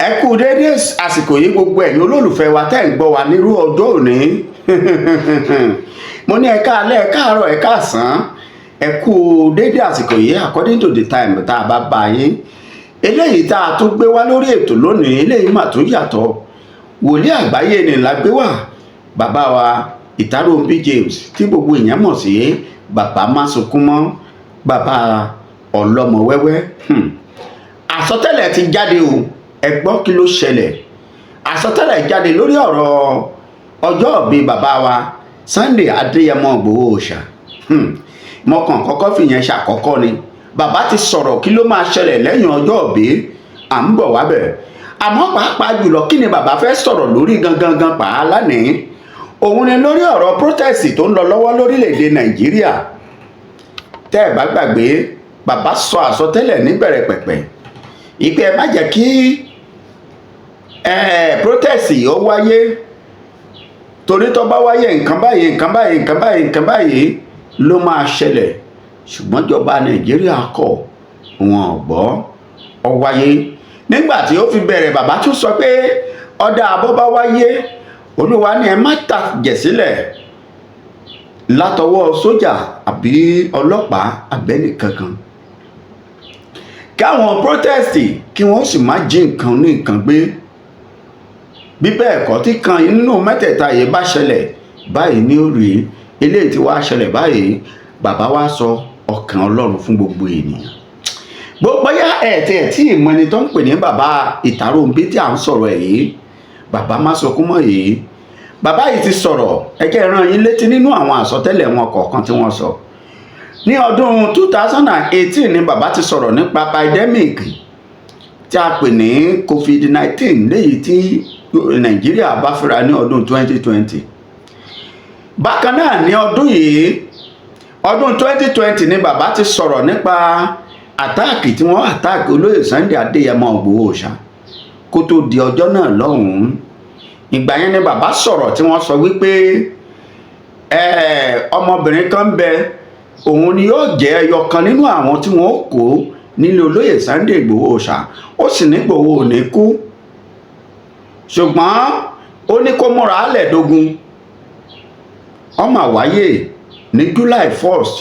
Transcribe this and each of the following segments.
Ẹ kú déédéé àsìkò yìí, gbogbo ẹ̀yin olólùfẹ́ wa tẹ́ ń gbọ́ wa nírú ọjọ́ òní. Mo ní ẹ káalẹ́, ẹ káàárọ̀, ẹ káàsán, ẹ kú déédéé àsìkò yìí according to the time tá a bá bá yín. Eléyìí tá a tún gbé wá lórí ètò lónìí, eléyìí mà tún yàtọ̀. Wòlíì àgbáyé ni la gbé wá, bàbá wa Ìtàròǹbí James, tí gbogbo èèyàn mọ̀ sí Bàbá Másunkúnmọ́, Bàbá Ọlọ́mọ Wẹ́wẹ́. Àsọtẹ́lẹ̀ ti jáde o. Ẹ gbọ́, kí ló ṣẹlẹ̀? Àsọtẹ́lẹ̀ jáde lórí ọ̀rọ̀ ọjọ́ ìbí bàbá wa Sunday Adéyẹmọ Ìgbòho Òòṣà. Mo kàn kọ́kọ́ fìyẹn ṣàkọ́kọ́ ni. Bàbá ti sọ̀rọ̀, kí ló máa ṣẹlẹ̀ lẹ́yìn ọjọ́ ìbí? À ń bọ̀ wábẹ̀. Àmọ́ pàápàá jùlọ, kí ni bàbá fẹ́ sọ̀rọ̀ lórí gangan gan pàá lánàá? Òun ni lórí ọ̀rọ̀ protest tó ń lọ lọ́wọ́ lórílẹ̀‐èdè Nàìjíríà. Tẹ́ ẹ̀ bá gbàgbé, bàbá sọ àsọtẹ́lẹ̀ níbẹ̀rẹ̀ pẹ̀pẹ̀ ìpè ẹ má jẹ́ kí protest ó wáyé, torí tó bá wáyé, nǹkan báyìí, nǹkan báyìí, nǹkan báyìí, nǹkan báyìí ló máa ṣẹlẹ̀. Ṣùgbọ́n ìjọba Nàìjíríà kọ̀, wọn ò gbọ́, ó wáyé. Nígbà tí ó fi bẹ̀rẹ̀, bàbá tún sọ pé ọ̀dà àbọ̀ bá wáyé, Olúwa ní ẹ má tàjẹ̀ sílẹ̀ látọwọ́ sójà àbí ọlọ́pàá àbẹ́nì kankan, káwọn protest kí wọ́n sì má jí nǹkan ní nǹkan gbé. Bí bẹ́ẹ̀ kọ́, tí kan nínú mẹ́tẹ̀ẹ̀ta yìí bá ṣẹlẹ̀ báyìí ní ó rí. Eléyìí tí wàá ṣẹlẹ̀ báyìí, bàbá wa sọ ọkàn Ọlọ́run fún gbogbo ènìyàn. Gbogbo yá ẹ̀ tí ẹ̀ tí ìmọ̀ ẹni tó ń pè ní Bàbá Ìtàròǹbí tí à ń sọ̀rọ̀ ẹ̀ yìí, Bàbá Másunkúnmọ́ yìí, bàbá yìí ti sọ̀rọ̀. Ẹ jẹ́ rán yín létí nínú àwọn àsọtẹ́lẹ̀ wọn kọ̀ọ̀kan tí wọ́n sọ. Ní ọdún 2018 ni bàbá ti sọ̀rọ̀ nípa pandemic tí a pè ní COVID-19, léyìí tí Nàìjíríà bá fínra ní ọdún 2020. Bákan náà, ní ọdún yìí, ọdún 2020 ni bàbá ti sọ̀rọ̀ nípa attack tí wọ́n attack olóyè Sunday Adéyẹmọ Ìgbòho Òòṣà kó tó di ọjọ́ náà lọ́hùn-ún. Ìgbà yẹn ni bàbá sọ̀rọ̀ tí wọ́n sọ wípé ọmọbìnrin kan bẹ, òun ni yóò jẹ́ ẹyọ kan nínú àwọn tí wọ́n kó nílé olóyè Sunday Ìgbòho Òòṣà. Ó sì ní Ìgbòho ò ní kú, ṣùgbọ́n ó ní kó múra álẹ̀ dógún. Ó mà wáyé ní July 1st,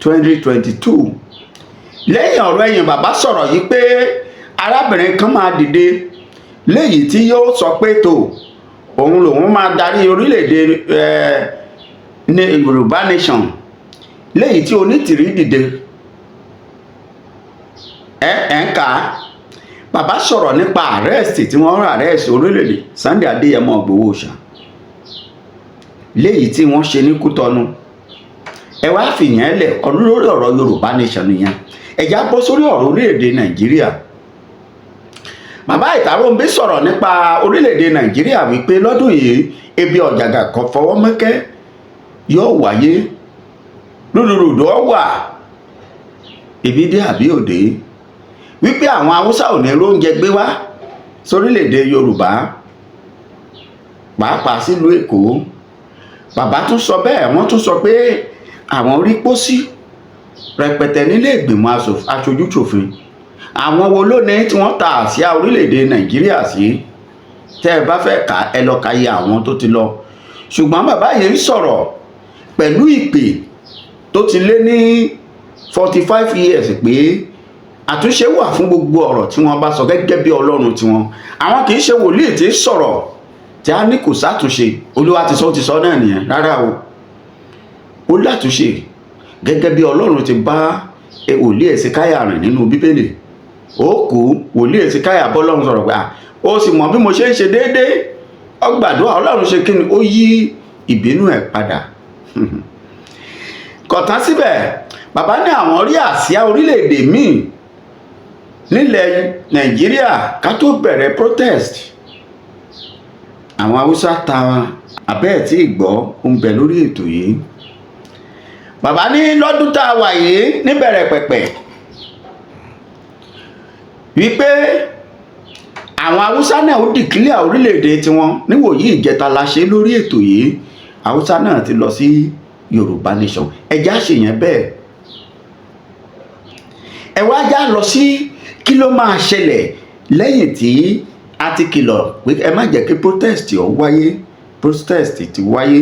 2022. Lẹ́yìn ọ̀rọ̀ ẹ̀yìn, bàbá sọ̀rọ̀ yìí pé arábìnrin kan máa dìde léyìí tí yóò sọ pé tó òun lòun máa darí orílẹ̀-èdè ní Yorùbá nation, léyìí tí Onítìrí dìde. Ẹ ẹ ń kà á. Bàbá sọ̀rọ̀ nípa arrest tí wọ́n rà, arrest orílẹ̀-èdè Sunday Adéyẹmọ Ìgbòho Òòṣà, léyìí tí wọ́n ṣe ní Kútọ́nù. Ẹ wá fìyẹn lẹ̀ lórí ọ̀rọ̀ Yorùbá nation nìyẹn. Ẹ já bọ́ sórí ọ̀rọ̀ orílẹ̀-èdè Nàìjíríà. Bàbá Ìtàròǹbí sọ̀rọ̀ nípa orílẹ̀-èdè Nàìjíríà wípé lọ́dún yìí, ebi ọ̀jàgà kan fọwọ́ mẹ́kẹ́ yóò wáyé, rúdurùdu ó wà, ibi dé àbí òde, wípé àwọn Haúsá ò ní róúnjẹ gbé wá sórílẹ̀-èdè Yorùbá, pàápàá sílùú Èkó. Bàbá tún sọ bẹ́ẹ̀. Wọ́n tún sọ pé àwọn rí pósí rẹpẹtẹ nílé ìgbìmọ̀ aṣojúṣòfin. Àwọn wo lónìí tí wọ́n ta àsíá orílẹ̀-èdè Nàìjíríà sí? Tẹ́ ẹ bá fẹ́ kà, ẹ lọ ka iye àwọn tó ti lọ. Ṣùgbọ́n bàbá yìí ń sọ̀rọ̀ pẹ̀lú ìpè tó ti lé ní 45 years pé àtúnṣe wà fún gbogbo ọ̀rọ̀ tí wọ́n bá sọ gẹ́gẹ́ bí Ọlọ́run tiwọn. Àwọn kì í ṣe wòlíì tí ń sọ̀rọ̀ tí a ní kò sátúnṣe, Olúwa ti sọ, ó ti sọ náà nìyẹn. Rárá o, ó látúnṣe gẹ́gẹ́ bí Ọlọ́run ti bá wòlíì Èsìkáyà rìn nínú Bíbélì. Ó kú, wòlíì Èsìkáyà bọ́lọ́run sọ̀rọ̀ pé ó sì mọ̀ bí mo ṣe ń ṣe déédéé. Ó gbàdúrà, Ọlọ́run ṣe kí ni? Ó yí ìbínú ẹ̀ padà. Kò tán síbẹ̀. Bàbá ní àwọn rí àsíá orílẹ̀-èdè míì nílẹ̀ Nàìjíríà ká tó bẹ̀rẹ̀ protest. Àwọn Haúsá ta abẹ́ ẹ̀ tí ìgbọ́ ń bẹ lórí ètò yìí. Bàbá ní lọ́dún tá a wà yìí níbẹ̀rẹ̀ pẹ̀pẹ̀ wípé àwọn Haúsá náà ó declare orílẹ̀-èdè tiwọn. Níwòyí ìjẹta la ṣe lórí ètò yìí. Haúsá náà ti lọ sí Yorùbá nation. Ẹjá ṣèyẹn bẹ́ẹ̀. Ẹ wá já lọ sí kí ló máa ṣẹlẹ̀ lẹ́yìn tí A ti kìlọ̀ pé ẹ má jẹ́ kí protest ó wáyé, protest ti wáyé.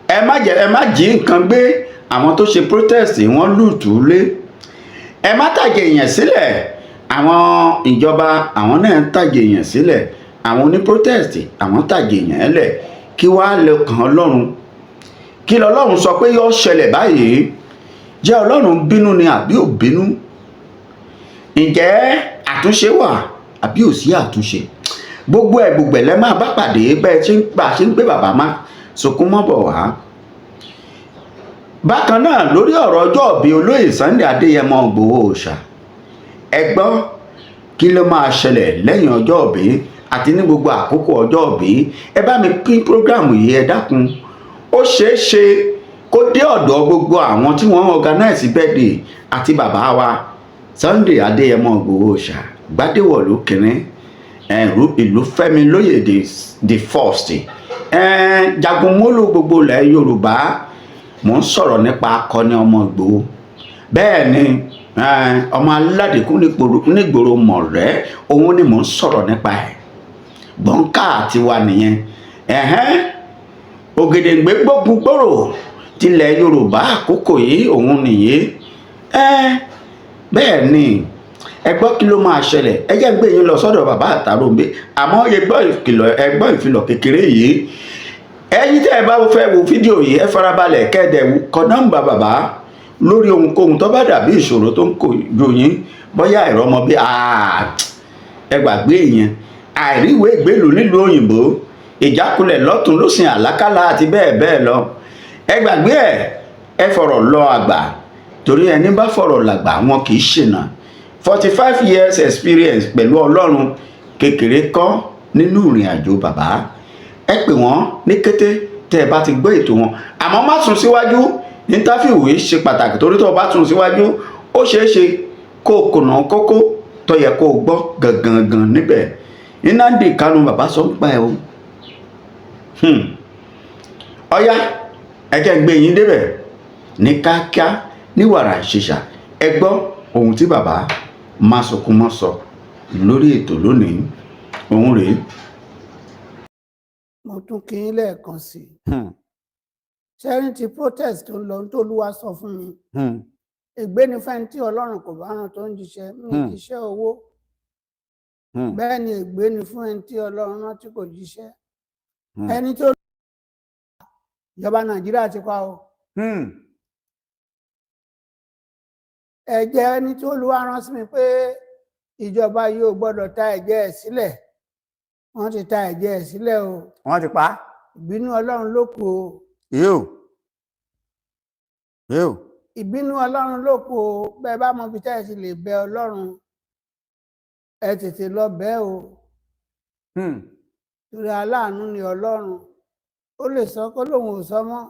Ẹ má jẹ́, ẹ má jí nǹkan gbé. Àwọn tó ṣe protest, wọ́n loot ilé. Ẹ má tàjẹ̀ èèyàn sílẹ̀. Àwọn ìjọba, àwọn náà ń tàjẹ̀ èèyàn sílẹ̀. Àwọn oní protest, àwọn tàjẹ̀ èèyàn lẹ̀. Kí wàá lè kàn Ọlọ́run? Kí lọ́lọ́run sọ pé yóò ṣẹlẹ̀ báyìí? Jẹ́ Ọlọ́run bínú ni àbí ò bínú? Ǹjẹ́ àtúnṣe wà àbí ò sí àtúnṣe? Gbogbo ẹ̀ gbogbo ẹ̀ lẹ́ máa bá pàdé bẹ́ẹ̀ tí ń gbà ṣe ń gbé bàbá má sunkún mọ́ bọ̀ wá. Bákan náà, lórí ọ̀rọ̀ ọjọ́ ìbí olóyè Sunday Adéyẹmọ Ìgbòho Òòṣà, ẹ gbọ́, kí ló máa ṣẹlẹ̀ lẹ́yìn ọjọ́ ìbí àti ní gbogbo àkókò ọjọ́ ìbí? Ẹ bá mi pín program yìí, ẹ dákun. Ó ṣeé ṣe kó dé ọ̀dọ̀ gbogbo àwọn tí wọ́n organize birthday àti bàbá wa Sunday Adéyẹmọ Ìgbòho Òòṣà, Gbadéwọ̀lú kìnínní, ìlú Fẹ́mi lóyè the first, jagunmólú gbogbo ilẹ̀ Yorùbá. Mò ń sọ̀rọ̀ nípa akọni ọmọ Ìgbòho. Bẹ́ẹ̀ ni, ọmọ aládìkún nígboro mọ̀rẹ́, òun ni mò ń sọ̀rọ̀ nípa ẹ̀. Gbọ̀ǹkà tiwa nìyẹn. Ẹ̀hẹ́n, Ògèdèǹgbé gbógun gbòòrò tilẹ̀ Yorùbá àkókò yìí, òun nìyí. Bẹ́ẹ̀ ni, ẹ gbọ́, kí ló máa ṣẹlẹ̀? Ẹ jẹ́ gbé yín lọ sọ́dọ̀ bàbá Àtàròǹbé. Àmọ́ ẹ gbọ́ ìkìlọ̀, ẹ gbọ́ ìfilọ̀ kékeré yìí. Ẹ̀yin tẹ́ ẹ bá fẹ́ wo fídíò yìí, ẹ farabalẹ̀ kẹ́ẹ̀dẹ̀ kọ nọ́mbà bàbá lórí ohunkóhun tó bá dàbí ìṣòro tó ń kojú yín, bóyá ìrọmọ bí ẹ gbàgbé yẹn, àìríwèé ìgbélùú nílùú òyìnbó, ìjákulẹ̀ lọ́tún lọ́sìn, àlákàlà àti bẹ́ẹ̀ bẹ́ẹ̀ lọ, ẹ gbàgbé ẹ. Ẹ fọ̀rọ̀ lọ àgbà, torí ẹni bá fọ̀rọ̀ làgbà, wọn kì í ṣìnà. 45 years experience pẹ̀lú Ọlọ́run kékeré kọ́ nínú ìrìn àjò bàbá. Ẹ pè wọ́n ní kété tẹ́ ẹ bá ti gbọ́ ètò wọn. Àmọ́ má sún síwájú, interview yìí ṣe pàtàkì, torí tó o bá sún síwájú, ó ṣeé ṣe kó o kùnà kókó tó yẹ kó o gbọ́ gangan gan níbẹ̀. Nnamdi Kanu, bàbá sọ ń pa ẹ o. Ọ̀yá, ẹ jẹ́ n gbé yín débẹ̀ ní kíákíá, ní wàrà ìṣèṣà. Ẹ gbọ́ ohun tí bàbá Másunkúnmọ́ sọ lórí ètò lónìí, òun rèé. Mo tún kí yín lẹ́ẹ̀kan sí i. Ṣẹ́rin ti protest tó ń lọ, tó Olúwa sọ fún mi, ègbé ni fẹ́ni tí Ọlọ́run kò bá rán tó ń jíṣẹ́ mi jíṣẹ́ owó. Bẹ́ẹ̀ ni ègbé ni fún ẹni tí Ọlọ́run rán tí kò jíṣẹ́. Ẹni tó ìjọba Nàìjíríà ti pa o. Ẹ̀jẹ̀ ẹni tí Olúwa rán sí mi pé ìjọba yóò gbọ́dọ̀ ta ẹ̀jẹ̀ ẹ̀ sílẹ̀, wọ́n ti ta ẹ̀jẹ̀ ẹ̀ sílẹ̀ o. Wọ́n ti pa á. Ìbínú Ọlọ́run ló kù o. Yóò yóò. Ìbínú Ọlọ́run ló kù o. Bẹ́ẹ̀ bá mọ ibi tẹ́ ẹ ti lè bẹ Ọlọ́run, ẹ tètè lọ bẹ̀ o, torí aláàánú ni Ọlọ́run. Ó lè sọ kó lóun ò sọ mọ́.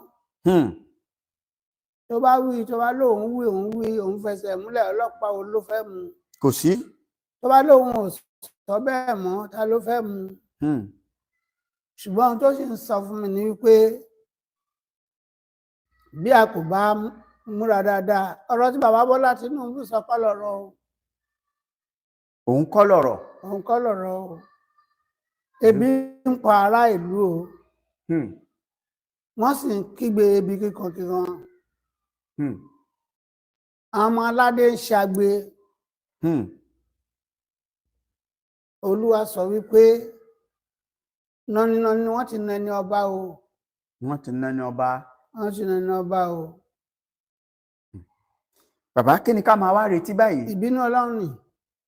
Tó bá wí, tó bá lóun wí, òun wí, òun fẹsẹ̀ múlẹ̀, ọlọ́pàá wo ló fẹ́ mú? Kò sí. Tó bá lóun ò sọ bẹ́ẹ̀ mọ́, ta ló fẹ́ mú? Ṣùgbọ́n ohun tó sì ń sọ fún mi ni wípé bí a kò bá múra dáadáa, ọ̀rọ̀ tí bàbá Bọ́lá Tinubu sọ kọ́ lọ̀rọ̀ o. Òun kọ́ lọ̀rọ̀. Òun kọ́ lọ̀rọ̀ o. Ebi ń pa ará ìlú o. Wọ́n sì ń kígbe ebi kíkankíkan. Àwọn ọmọ aládé ń ṣagbe. Olúwa sọ wípé nọ́nínọ́ní wọ́n ti nẹni ọba o. Wọ́n ti ná ní ọba. Wọ́n ti nẹni ọba o. Bàbá, kí ni ká máa wá retí báyìí? Ìbínú Ọlọ́run ni.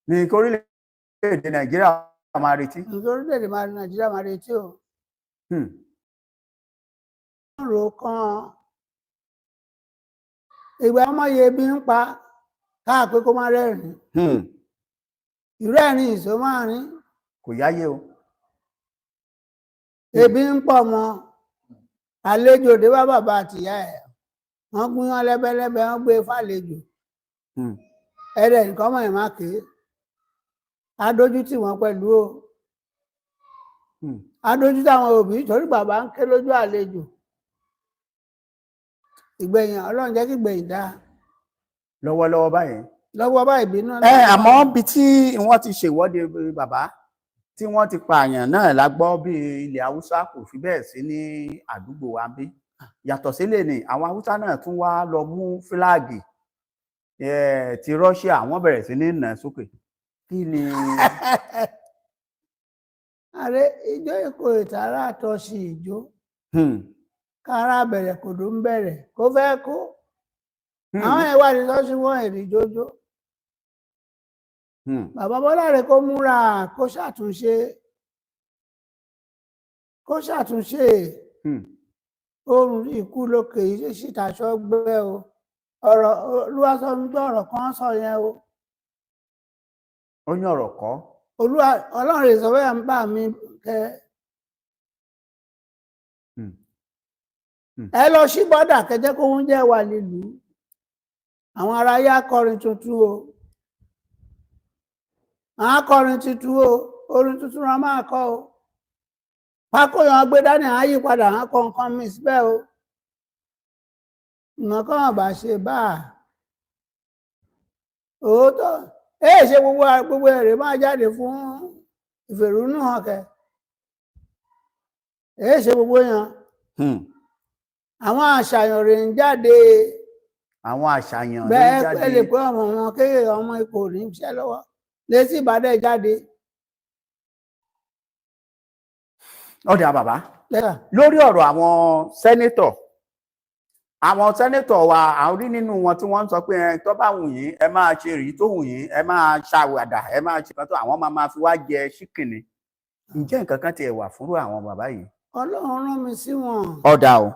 Ní kí orílẹ̀-èdè Nàìjíríà máa retí. Nítorí orílẹ̀-èdè Nàìjíríà máa retí o. Wọ́n rò kan ìgbà ọmọ yẹ ebi ń pa káàpé kó má rẹ́rìn. Ìrẹ́rìn ìṣó máa rín. Kò yáyé o. Ebi ń pọ̀ mọ́ àlejò dé bá bàbá àtìyá ẹ̀, wọ́n gúnyán lẹ́bẹ́lẹ́bẹ́, wọ́n gbé fàlejò. Ẹ̀rẹ̀ nǹkan mọ̀ ẹ̀ má ké, adójú tì wọ́n pẹ̀lú o. Adójú táwọn òbí, torí bàbá ń ké lójú àlejò. Ìgbẹ̀yìn, Ọlọ́run jẹ́ kí ìgbẹ̀yìn dáa. Lọ́wọ́lọ́wọ́ báyìí. Lọ́wọ́ bá ìbínú Ẹ àmọ́ bí tí wọ́n ti ṣèwọ́de, bàbá. Tí wọ́n ti pààyàn náà la gbọ́ bí ilẹ̀ Haúsá kò fi bẹ́ẹ̀ sí ní àdúgbò wa bí. Yàtọ̀ sílẹ̀ ni àwọn Haúsá náà tún wá lọ mú flag ti Russia, wọ́n bẹ̀rẹ̀ sí ní nà sókè. Kí ni? Ààrẹ ìjọ Èkó ìtara àtọ̀sí ìjó kára bẹ̀rẹ̀ kò dó ń bẹ̀rẹ̀ kó fẹ́ kó. Àwọn ẹ̀wà ní sọ́sí wọn èrè jójó. Bàbá Bọ́lá rẹ̀ kó múra, kó ṣàtúnṣe, kó ṣàtúnṣe. Oorun ikú lókè síta ṣọgbẹ́ o. Ọ̀rọ̀ Olúwa sọ mi pé ọ̀rọ̀ kan sọ yẹn o. Ó ní ọ̀rọ̀ kọ́. Olúwa Ọlọ́run rẹ̀ sọ bẹ́ẹ̀ ń bá mi kẹ. Ẹ lọ sí bọ́dà kẹjẹ́ kó oúnjẹ wà nílùú. Àwọn ará yá kọrin tuntun o, àwọn akọrin tuntun o, orin tuntun la máa kọ o. Pákó yẹn gbé dání, à ń yí padà, à ń kọ nǹkan mi síbẹ̀ o. Nǹkan kan bá ṣe bá a òótọ́ ẹ ṣe gbogbo èrè máa jáde fún ìfèrúnú hàn kẹ ẹ ṣe gbogbo yẹn. Àwọn àṣàyàn rè ń jáde. Àwọn àṣàyàn ló ń Bẹ́ẹ̀ jáde. Ẹ lè pé ọmọ wọn kéèyàn ọmọ ipò ní iṣẹ́ lọ́wọ́ létí ìbàdàn jáde. Ọ̀dà bàbá, lẹ́tà. Lórí ọ̀rọ̀ àwọn senator, àwọn senator wa, àwọn rí nínú wọn tí wọ́n ń sọ pé ẹ tó bá wù yín, ẹ máa ṣe rí tó wù yín, ẹ máa ṣàwàdà, ẹ máa ṣe kan tó àwọn máa fi wá jẹ ṣíkìnì. Ǹjẹ́ nǹkan kan tiẹ̀ wà fúnrú àwọn bàbá yìí? Ọlọ́run rán mi sí wọn. Ọ̀dà o.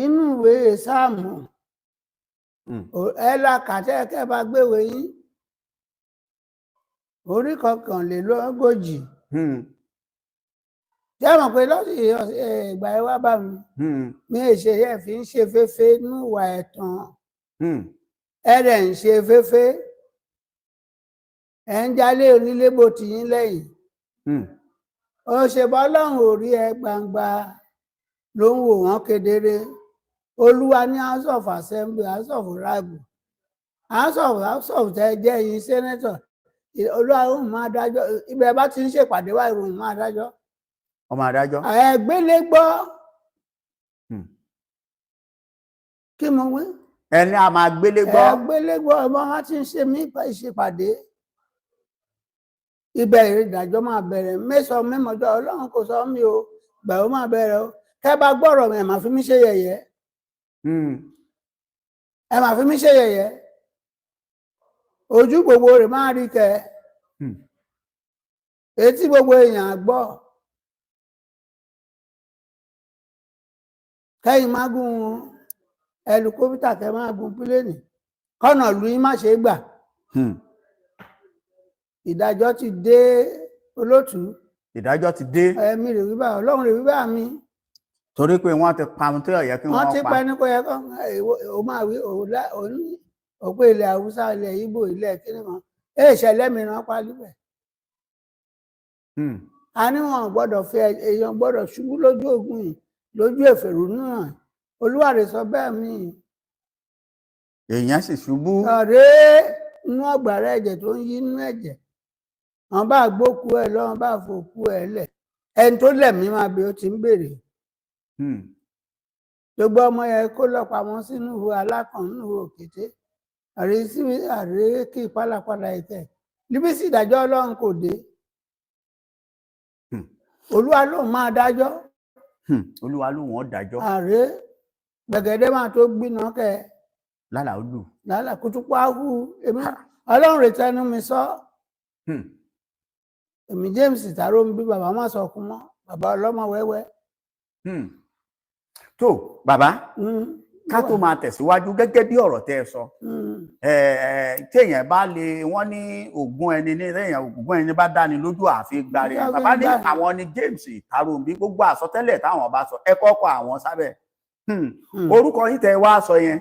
Inú ìwé Sáàmù, ẹ la kàtẹ́ kẹ́ bá gbéwèé yín, orí 41. Jẹ́ mọ̀ pé lọ́sì ìgbà ẹ wá bá mi, mi ì ṣe ẹ fi ń ṣe féfé nínú ìwà ẹ̀tàn. Ẹ rẹ̀ ń ṣe féfé, ẹ̀ ń jalè onílé bó ti yín lẹ́yìn. Ó ṣe bọ́ Ọlọ́run ò rí ẹ gbangba ló ń wò wọ́n kedere. Olúwa ní House of Assembly, House of Rep, House of tẹ jẹ́ yín senator, Olúwa ó máa dájọ́. Ibẹ̀ bá ti ń ṣèpàdé wá, ìròyìn máa dájọ́. Ọmọ adájọ́. Ẹgbẹ́lé gbọ́. Kí mo wí? Ẹni a máa gbélé gbọ́. Ẹgbẹ́lé gbọ́. Ọmọ wa ti ń ṣe mí ìṣèpàdé, ibẹ̀ ìdájọ́ máa bẹ̀rẹ̀. Mẹ́sàn-án mẹ́mọ́jọ́ Ọlọ́run kò sọ mí o, ìgbà ó máa bẹ̀rẹ̀ o. Kẹ́ bá gbọ́rọ̀ mi, ẹ̀ máa fi mí ṣe yẹ̀yẹ́. Ẹ máa fi mí ṣe yẹ̀yẹ́, ojú gbogbo rẹ̀ máa rí kẹ. Etí gbogbo èèyàn á gbọ́. Kẹ́yìn máa gún ẹlikópítà, kẹ́ máa gun pílẹ́ẹ̀nì kọ́nà lu yín má ṣe é gbà. Ìdájọ́ ti dé, olótùú. Ìdájọ́ ti dé. Ẹ̀mí rè wíbà, Ọlọ́run rè wíbà mi. Torí pé wọ́n ti pa ohun tó yẹ kí Wọ́n wọ́n ti pa. pa ẹni kó yẹ kó o máa wí òun ní òpó ilẹ̀ Haúsá, ilẹ̀ Ìgbò, ilẹ̀ kíní kan èè ṣẹlẹ̀ mìíràn pa níbẹ̀. A ní wọn gbọ́dọ̀ fi èèyàn gbọ́dọ̀ ṣubú lójú ogun yìí, lójú èfèrú náà. Olúwarè sọ bẹ́ẹ̀ mi. Èèyàn sì ṣubú. Ọ̀rẹ́ inú ọ̀gbàrá ẹ̀jẹ̀ tó ń yí inú ẹ̀jẹ̀, wọn bá gbókú ẹ lọ, wọn bá fòkú ẹ lẹ̀, ẹni tó lẹ̀mí máa bí ó ti ń béèrè. Gbogbo ọmọ yẹn kó lọ pamọ́ sínú ihò alákàn, nínú ihò òkété, àrí sí àrí kí pálapàla ìtẹ níbi sí ìdájọ́ Ọlọ́run kò dé. Olúwa ló máa dájọ́. Olúwa ló wọ́n dájọ́. Ààrẹ gbẹ̀gẹ́dẹ́ máa tó gbiná kẹ. Lálàá ó lù. Lálà kùtùkù áhù. Èmi Ọlọ́run rè tẹnu mi sọ. Èmi James tààrọ ń bí bàbá má sọ kún mọ́ bàbá ọlọ́mọ wẹ́wẹ́. Tó bàbá, ká tó máa tẹ̀síwájú, gẹ́gẹ́ bí ọ̀rọ̀ tẹ́ ẹ sọ, téèyàn bá lè wọ́n ní ògùn ẹni ní téèyàn ògùn ẹni bá dáni lójú àfi gbáre. Àfi Bàbá ní gbáre. àwọn ni James Ìtaròǹbí, gbogbo àsọtẹ́lẹ̀ táwọn bá sọ, ẹ kọ́kọ́ àwọn sábẹ́. Orúkọ yín tẹ́ ẹ wá sọ yẹn,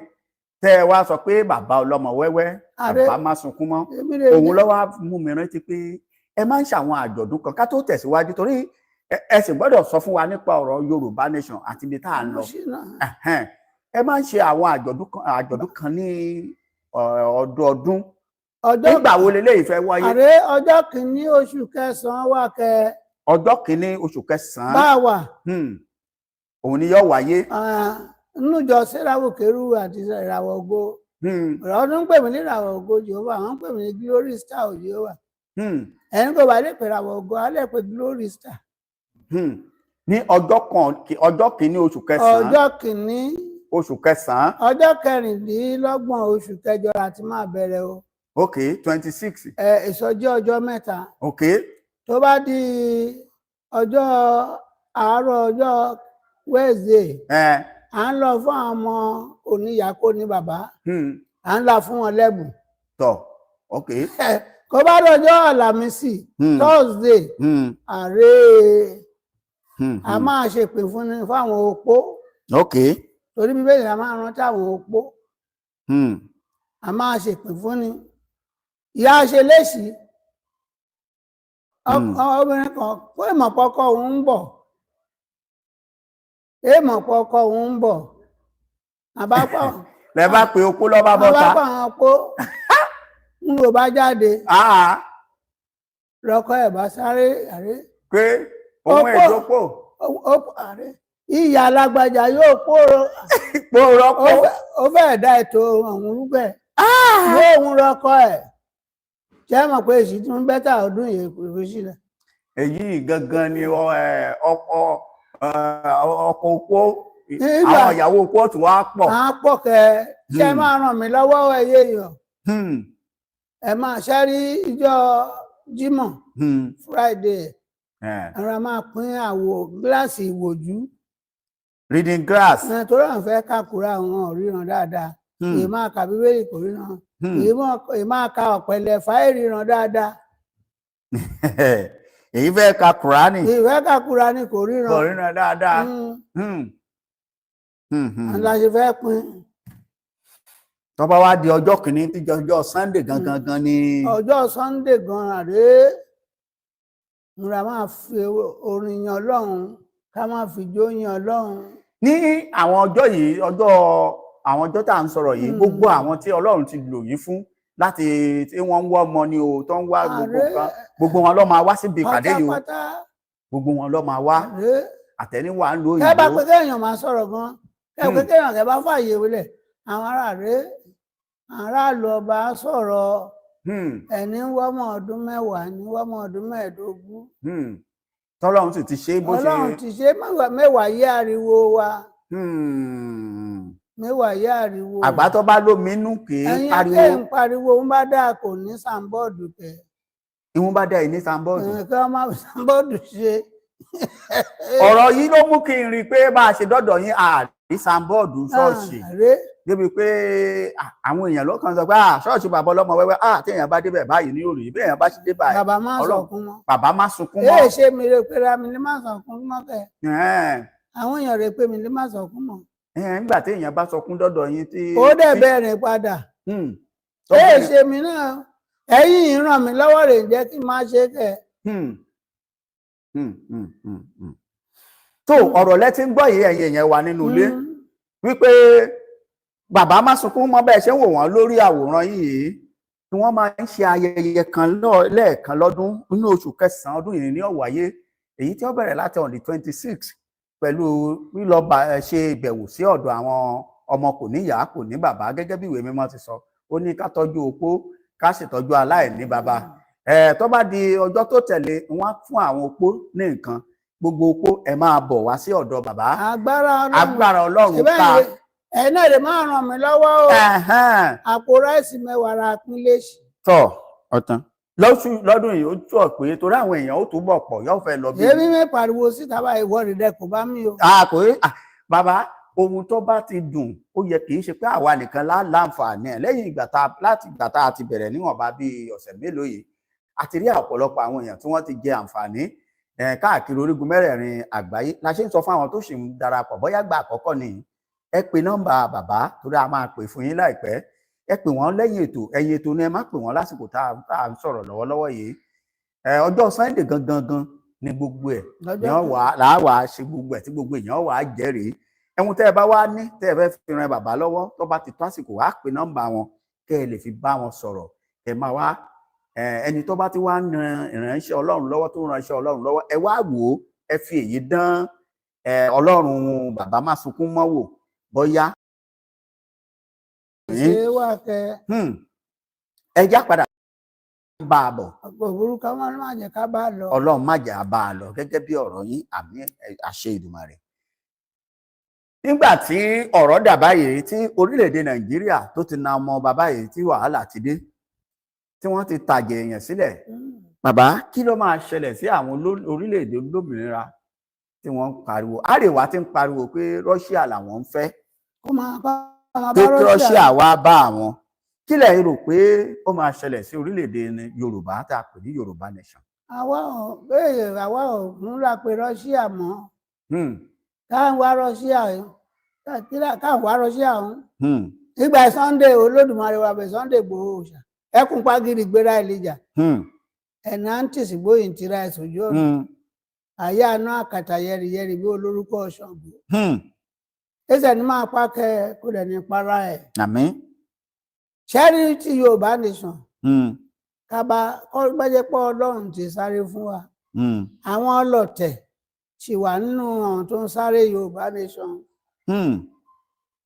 tẹ́ ẹ wá sọ pé bàbá ọlọ́mọ wẹ́wẹ́, Ààrẹ bàbá má sunkún mọ́, èmi rè òun ló wá mú mi rántí pé ẹ máa ń ṣàwọn àjọ̀dún kan. Ká tó tẹ̀síwájú, torí ẹ sì gbọ́dọ̀ sọ fún wa nípa ọ̀rọ̀ Yorùbá Nation àti ibi tá à ń lọ. Ẹ̀hẹ́n. Ẹ máa ń ṣe àwọn àjọ̀dún kan ní ọdọọdún. Ọjọ́ Nígbà wo leléyìí fẹ́ wáyé? Àrẹ ọjọ́ kìíní oṣù kẹsàn-án wà kẹ. Ọjọ́ kìíní oṣù kẹsàn-án. Bá wà. Òun ni yóò wáyé. Nínú ìjọ Sẹ́ráfù Kérúbù àti Ìràwọ̀ Ògo. Ọdún ń pè mí ní Ìràwọ̀ Ògo Jèhófà, àwọn ń pè mí ní Glory Star Jèhófà. Ẹni kò bá lè pè Ìràwọ̀ Ògo, á lè pè Glory Star. Ní ọjọ́ kan, ọjọ́ kìíní oṣù kẹsàn-án. Ọjọ́ kìíní. Oṣù kẹsàn-án. Ọjọ́ 26 oṣù kẹjọ láti máa bẹ̀rẹ̀ o. Ok, 26. Ẹ ìsọjí ọjọ́ 3. Tó bá di ọjọ́ àárọ̀ ọjọ́ Wednesday, à ń lọ fún àwọn ọmọ oníyàkó ní bàbá, à ń la fún wọn lẹ́bùn. Tọ, ok. Kó bá dọjọ́ Àlàmísì, Thursday, ààrẹ a máa ṣèpè fún ni fáwọn opó, torí Bíbélì a máa rántí àwọn opó. A máa ṣèpè fún ni ìyá ṣe léṣì. Obìnrin kan kó ìmọ̀ pọkọ òun ń bọ̀, èèmọ̀ pọkọ òun ń bọ̀, àbápọ̀. Lẹ bá pe opó lọ́ba bọ́ta. Àbápọ̀ àwọn opó ń lò bá jáde, lọkọ ẹ̀ bá sáré àrẹ. Pé òun Opó. èdòpò. Àrẹ ìyá alágbájá yóò pòrò. Pò rọpò. Ó fẹ́ẹ̀ dá ètò ọ̀hún rúgbẹ̀ yóò ń rọkọ ẹ̀ jẹ́ mọ̀ pé èsì tún bẹ́tà ọdún yìí kò fi sílẹ̀. Èyí gangan ni ọkọ ọkọ opó, àwọn ìyàwó opó tún wá pọ̀. À ń pọ̀ kẹ ṣe máa ràn mí lọ́wọ́ ẹyẹ èèyàn. Ẹ máa ṣe rí ìjọ Jímọ̀, Friday, ara máa pín àwò gíláàsì ìwòjú. Reading glass. Ẹ, torí àwọn fẹ́ kàkúrà, àwọn ò ríran dáadáa. Èyí máa ka Bíbélì kò ríran. Èyí máa ka ọ̀pẹ̀lẹ̀ fáì ríran dáadáa. Èyí fẹ́ ka Kùránì. Ìfẹ́ kàkúrà ni kò ríran. Kò ríran dáadáa. La ṣe fẹ́ pín. Tó bá wá di ọjọ́ kìíní tí ọjọ́ Sunday gangan gan ni. Ọjọ́ Sunday gan-an rèé, nra máa fi orin yan Ọlọ́run, ká máa fi jó yan Ọlọ́run. Ní àwọn ọjọ́ yìí, ọjọ́ àwọn ọjọ́ tá à ń sọ̀rọ̀ yìí, gbogbo àwọn tí Ọlọ́run ti lò yín fún láti tí wọ́n ń wá ọmọ ni o, tó ń wá gbogbo Ààrẹ. nǹkan, gbogbo wọn ló máa wá síbi ìpàdé yìí o. Pátápátá. Gbogbo wọn ló máa wá. Rèé. Àtẹniwà ń lo Kẹ́ bá òyìnbó. pé kéèyàn máa sọ̀rọ̀ gan, kẹ́ pé kéèyàn kẹ́ bá fààyè wọlé àwọn ará rèé, aráàlú ọba sọ̀rọ̀. Ẹni ń wọ́mọ ọdún 10, ní wọ́mọ ọdún 15. Tọ́lọ́run sì ti ṣe é bó ṣe. Ọlọ́run ti ṣe mẹ́wàá, mẹ́wàá yé ariwo wa. Mẹ́wàá yé ariwo. Àgbà tó bá lómi inú kì í Ẹ̀yin pariwo. akẹ́ ń pariwo ń bá dáa kò ní sàǹbọ̀dù kẹ. Ìwọ̀n bá dá ẹ̀ ní sanbọ́ọ̀dù. Kí wọ́n má sàǹbọ̀dù ṣe. Ọ̀rọ̀ yìí ló mú kí n rí i pé bá a ṣe dọ́dọ̀ yín àrí sanbọ́ọ̀dù ṣọ́ọ̀ṣì, Ààrẹ. débi pé àwọn èèyàn ló kàn sọ pé ṣọ́ọ̀ṣì bàbá ọlọ́mọ wẹ́wẹ́, tí èèyàn bá débẹ̀ báyìí ní òrì bí èèyàn bá ṣe débẹ̀. Bàbá má Ọlọ́run. sọkún mọ́. Bàbá má sunkún Èè mọ́. ṣe mi rè pé ra mi ní má sọkún mọ́ kẹ. Àwọn èèyàn rè pé mi ní má sọkún mọ́. Nígbà tí èèyàn bá sọkún dọ́dọ̀ yín tí. Ó dẹ̀ bẹ̀rẹ̀ padà. Tó Èè bẹ̀rẹ̀- ṣe mi náà, ẹ̀yin yìí ràn mí lọ́wọ́ rè jẹ́ kí n má ṣe kẹ. Tó ọ̀rọ̀ lẹ ti ń gbọ́ yìí, ẹ̀yin èèyàn wa nínú ilé, wípé bàbá má sunkún mọ́, bẹ́ẹ̀ ṣe ń wò wọ́n lórí àwòrán yìí tí wọ́n máa ń ṣe ayẹyẹ kan lẹ́ẹ̀kan lọ́dún nínú oṣù kẹsàn-án ọdún yìí ní ó wáyé, èyí tí ó bẹ̀rẹ̀ láti on the 26 pẹ̀lú lílọ ṣe ìbẹ̀wò sí ọ̀dọ̀ àwọn ọmọ kò ní ìyá kò ní bàbá, gẹ́gẹ́ bí ìwé mímọ́ ti sọ, ó ní ká tọ́jú opó, ká ṣètọ́jú aláìní bàbá. Tó bá di ọjọ́ tó tẹ̀lé, wọ́n á fún àwọn opó ní nǹkan. Gbogbo opó, ẹ máa bọ̀ wá sí ọ̀dọ̀ bàbá. Agbára Ọlọ́run. Agbára Ọlọ́run Síbẹ̀ ká. Ẹ̀ náà lè máa ràn mí lọ́wọ́ o. Àpò ráìsì 10 ra pín léṣì. Tọ ọtán lọ́sù lọ́dún yìí, ó túọ̀ pé torí àwọn èèyàn ó túbọ̀ pọ̀, yóò fẹ́ lọ bí. Èmi mi pariwo síta báyìí, ìwọ rẹ̀ dẹ kò bá mi o. A kò rí bàbá, ohun tó bá ti dùn, ó yẹ kì í ṣe pé àwa nìkan lá láǹfààní ẹ̀. Lẹ́yìn ìgbà tá láti ìgbà tá a ti bẹ̀rẹ̀ níwọ̀nba bíi ọ̀sẹ̀ mélòó yìí, a ti rí ọ̀pọ̀lọpọ̀ àwọn èèyàn tí wọ́n ti jẹ àǹfààní káàkiri orígun mẹ́rẹ̀ẹ̀rin àgbáyé. La ṣe ń sọ fún àwọn tó sì ń darapọ̀, bóyá gbà àkọ́kọ́ nìyí, ẹ pe nọ́mbà bàbá, torí a máa pè fún yín láìpẹ́. Ẹ pè wọ́n lẹ́yìn ètò, ẹ̀yìn ètò ni, ẹ má pè wọ́n lásìkò tá a ń sọ̀rọ̀ lọ́wọ́lọ́wọ́ yìí. Ọjọ́ Sunday gangan gan ni gbogbo ẹ̀ Lọ́jọ́ ni wọ́n wà láwà ṣe gbogbo ẹ̀ tí gbogbo èèyàn wà á jẹ́rìí. Ẹ̀hun tẹ́ ẹ bá wá ní tẹ́ ẹ fẹ́ fi ran bàbá lọ́wọ́, tó bá ti tó àsìkò, wàá pe nọ́mbà wọn kẹ́ ẹ lè fi bá wọn sọ̀rọ̀. Ẹ máa wá ẹni tó bá ti wá ń ran ìránṣẹ́ Ọlọ́run lọ́wọ́, tó ń ránṣẹ́ Ọlọ́run lọ́wọ́, ẹ wá wò ó, ẹ fi èyí dán Ọlọ́run bàbá má sunkún mọ́ wò bóyá. Ṣé wà kẹ. Ẹ já padà bá a bọ̀. Ọ̀pọ̀ burúkú wọn má jẹ́ ká bá a lọ. Ọlọ́run má jẹ́ a bá a lọ gẹ́gẹ́ bí ọ̀rọ̀ yín, àmín, àṣẹ Ìdùmarè. Nígbà tí ọ̀rọ̀ dà báyìí, tí orílẹ̀-èdè Nàìjíríà tó ti na ọmọ bàbá yìí, tí wàhálà ti dé, tí wọ́n ti tàjẹ̀ èèyàn sílẹ̀, bàbá, kí ló máa ṣẹlẹ̀ sí àwọn orílẹ̀-èdè olómìnira tí wọ́n ń pariwo? Àríwá ti ń pariwo pé Russia làwọn ń fẹ́. Kó máa bá máa pé bá kí Russia wá bá àwọn. Kí lẹ̀ rò pé ó máa ṣẹlẹ̀ sí orílẹ̀-èdè Yorùbá tá a pè ní Yorùbá nation? Àwa ò bẹ́ẹ̀, àwa ò múra pé Russia mọ́. Káwọn wá Russia, káwọn wá Russia ọ̀hún. Nígbà Sunday Olódùmarè wà bẹ̀, Sunday Igboho ṣá ẹkùn pagiri gbéra ìlíjà ẹ̀nà àǹtìsì gbóyìn tira ẹ̀ sójú ọ̀nà àyà àná àkàtà yẹrìyẹrì bí olórúkọ Ṣàngó. Ẹsẹ̀ ní máa pa kẹ kó dẹ̀ ní para ẹ̀. Àmín. Ṣẹ́rí tí Yorùbá nation kaba kọ́ gbẹ́jẹ́ pọ́ Ọlọ́run ti sáré fún wa. Àwọn ọlọ̀tẹ̀ sì wà nínú àwọn tó ń sáré Yorùbá nation.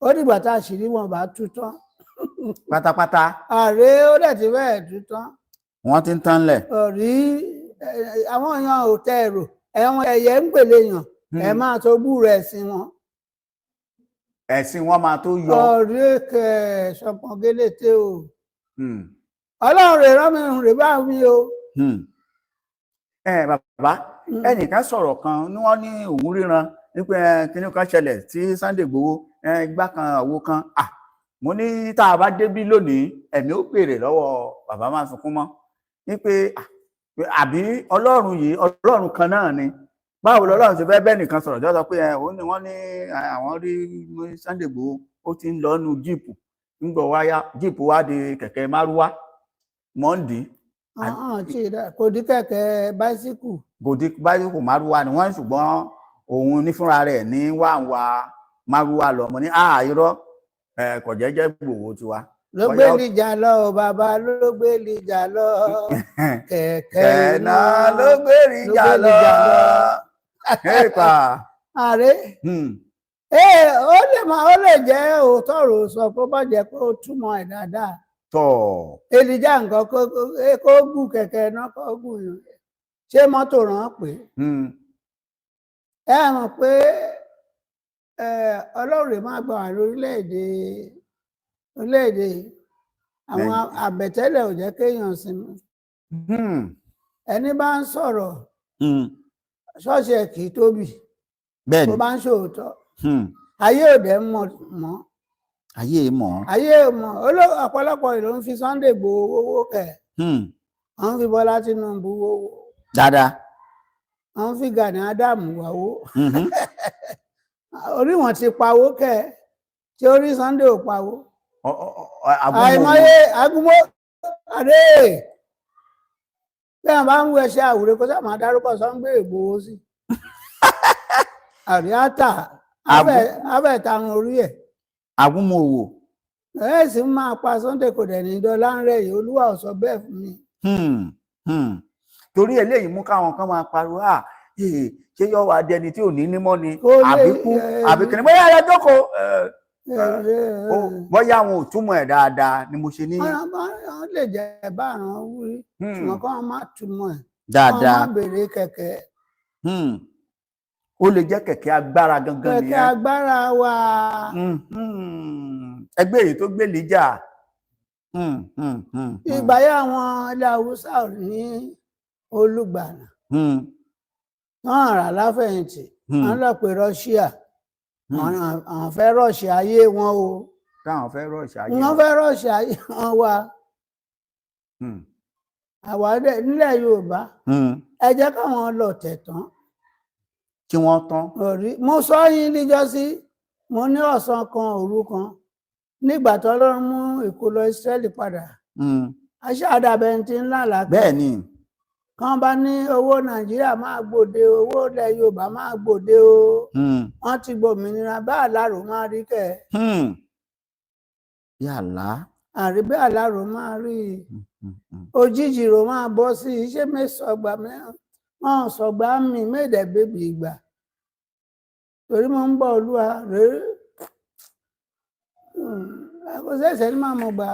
Ó dìgbà tá àṣírí wọn bá tú tán. Pátápátá. Ààrẹ ó dẹ̀ ti bẹ́ẹ̀ tú tán. Wọ́n ti ń tán lẹ̀. Ọ̀rí àwọn èèyàn ò tẹ ẹ̀rọ ẹ̀wọ̀n ẹ̀yẹ ń pèlè yàn ẹ̀ máa tó gbúrò ẹ̀sìn wọn. Ẹ̀sìn wọn máa tó yọ. Ọ̀rí kẹ ṣọpọ̀n gélété o. Ọlọ́run rè rán mi rè bá mi o. Ẹ bàbá, ẹnìkan sọ̀rọ̀ kan ní wọ́n ní òun ríran wípé kinní kan ṣẹlẹ̀ tí Sunday Igboho igbá kan àwo kan. Mo ní tá a bá débí lónìí, ẹ̀mí ó béèrè lọ́wọ́ bàbá máa sunkún mọ́ wípé àbí Ọlọ́run yìí Ọlọ́run kan náà ni? Báwo lọ́lọ́run ṣe fẹ́ bẹ́ẹ̀ nìkan sọ̀rọ̀ jọ́ sọ pé òun ni wọ́n ní àwọn rí Sunday Igboho ó ti ń lọ nu jíìpù, ńgbọ̀ wáyá jíìpù wá di kẹ̀kẹ́ márúwá mọ́ǹdì. Kò dí kẹ̀kẹ́ báísíkù. Kò dí báísíkù, márúwá ni wọ́n, ṣùgbọ́n òun ní fúnra rẹ̀ ní wà ń wa márúwá lọ. Mo ní irọ́, kò jẹ́jẹ́ Ìgbòho tiwa. Ló gbé lìjà lọ o, bàbá ló gbé lìjà lọ, kẹ̀kẹ́ iná ló gbé lìjà lọ. Ààrẹ ó lè máa ó lè jẹ́ òótọ́ rò sọ kó bá jẹ́ kó túmọ̀ ẹ̀ dáadáa. Tọ̀. Èlìjà nǹkan kó gùn kẹ̀kẹ́ náà kó gùn yàn, ṣé mọ́tò ràn án pé? Ẹ mọ̀ pé Ọlọ́run máa gbà wá lórílẹ̀‐èdè orílẹ̀-èdè, àwọn àbẹ̀tẹ́lẹ̀ ò jẹ́ kéèyàn sinmi. Ẹni bá ń sọ̀rọ̀, ṣọ́ọ̀ṣì ẹ̀ kì í tóbi. Tó bá ń ṣòótọ́, ayé òde mọ̀ mọ́. Ayé mọ̀. Ayé mọ̀. Ọ̀pọ̀lọpọ̀ ìlú ń fi Sunday Igboho owó kẹ̀. Wọ́n ń fi Bọ́lá Tinubu owó. Dáadáa. Wọ́n ń fi Gani Adams wáwó. Orí wọn ti pawó kẹ̀, tí orí Sunday ò pawó. Àìmọye agúnmọ́ àdé bí wọn bá ń wú ẹṣẹ àwúrẹ kó sáà máa dárúkọ Sunday Igboho sí àríátà abẹ táwọn orí ẹ. Agúnmọ̀wò. Ẹ sì máa pa Sunday, kò dẹ̀ ní dọ́là ń rẹ̀ yìí, Olúwa ò sọ bẹ́ẹ̀ fún mi. Torí eléyìí mú káwọn kan máa pariwo, ṣé yọ wá dẹni tí ò ní nímọ́ ni àbíkú àbí kìnìún bóyá ẹ jókòó, bóyá àwọn ò túmọ̀ ẹ̀ dáadáa ni mo ṣe ní. Wọ́n lè jẹ́ báàrán wí, ṣùgbọ́n kí wọ́n má túmọ̀ ẹ̀ dáadáa, kí wọ́n má béèrè kẹ̀kẹ́. Ó lè jẹ́ kẹ̀kẹ́ agbára gangan nìyẹn. Kẹ̀kẹ́ agbára wa. Ẹgbẹ́ èyí tó gbé lìjà. Ìgbà yà àwọn ilẹ̀ Haúsá ní Olùgbàlà wọ́n rà láfẹ̀yìntì, wọ́n lọ pé Russia, àwọn fẹ́ rọ̀ṣì ayé wọn o. Káwọn fẹ́ rọ̀ṣì ayé wọn. Wọ́n fẹ́ rọ̀ṣì ayé wọn wa. Àwa nílẹ̀ Yorùbá, ẹ jẹ́ káwọn lọ tẹ̀ tán. Kí wọ́n tán. Mo sọ yín níjọ́sí, mo ní ọ̀sán kan òru kan nígbà tó Ọlọ́run mú ìkólọ Ísírẹ́lì padà. Aṣọ àdàbẹ̀ntì ńlá làkè. Bẹ́ẹ̀ ni. Kàn bá ní owó Nàìjíríà máa gbòde, owó ilẹ̀ Yorùbá máa gbòde o. Wọ́n ti gbòmìnira bá àlárò máa rí kẹ̀. Bí àlá. Àrí bí àlárò máa rí. Òjijì rò máa bọ́ sí i, ṣé mẹ́sọ̀gbà mọ́ sọ̀gbà mi mẹ́ẹ̀dẹ̀ bébì ìgbà torí mo ń bọ̀ Olúwa rèé. Àkọsẹ́sẹ̀ ní máa mọ̀ gbà.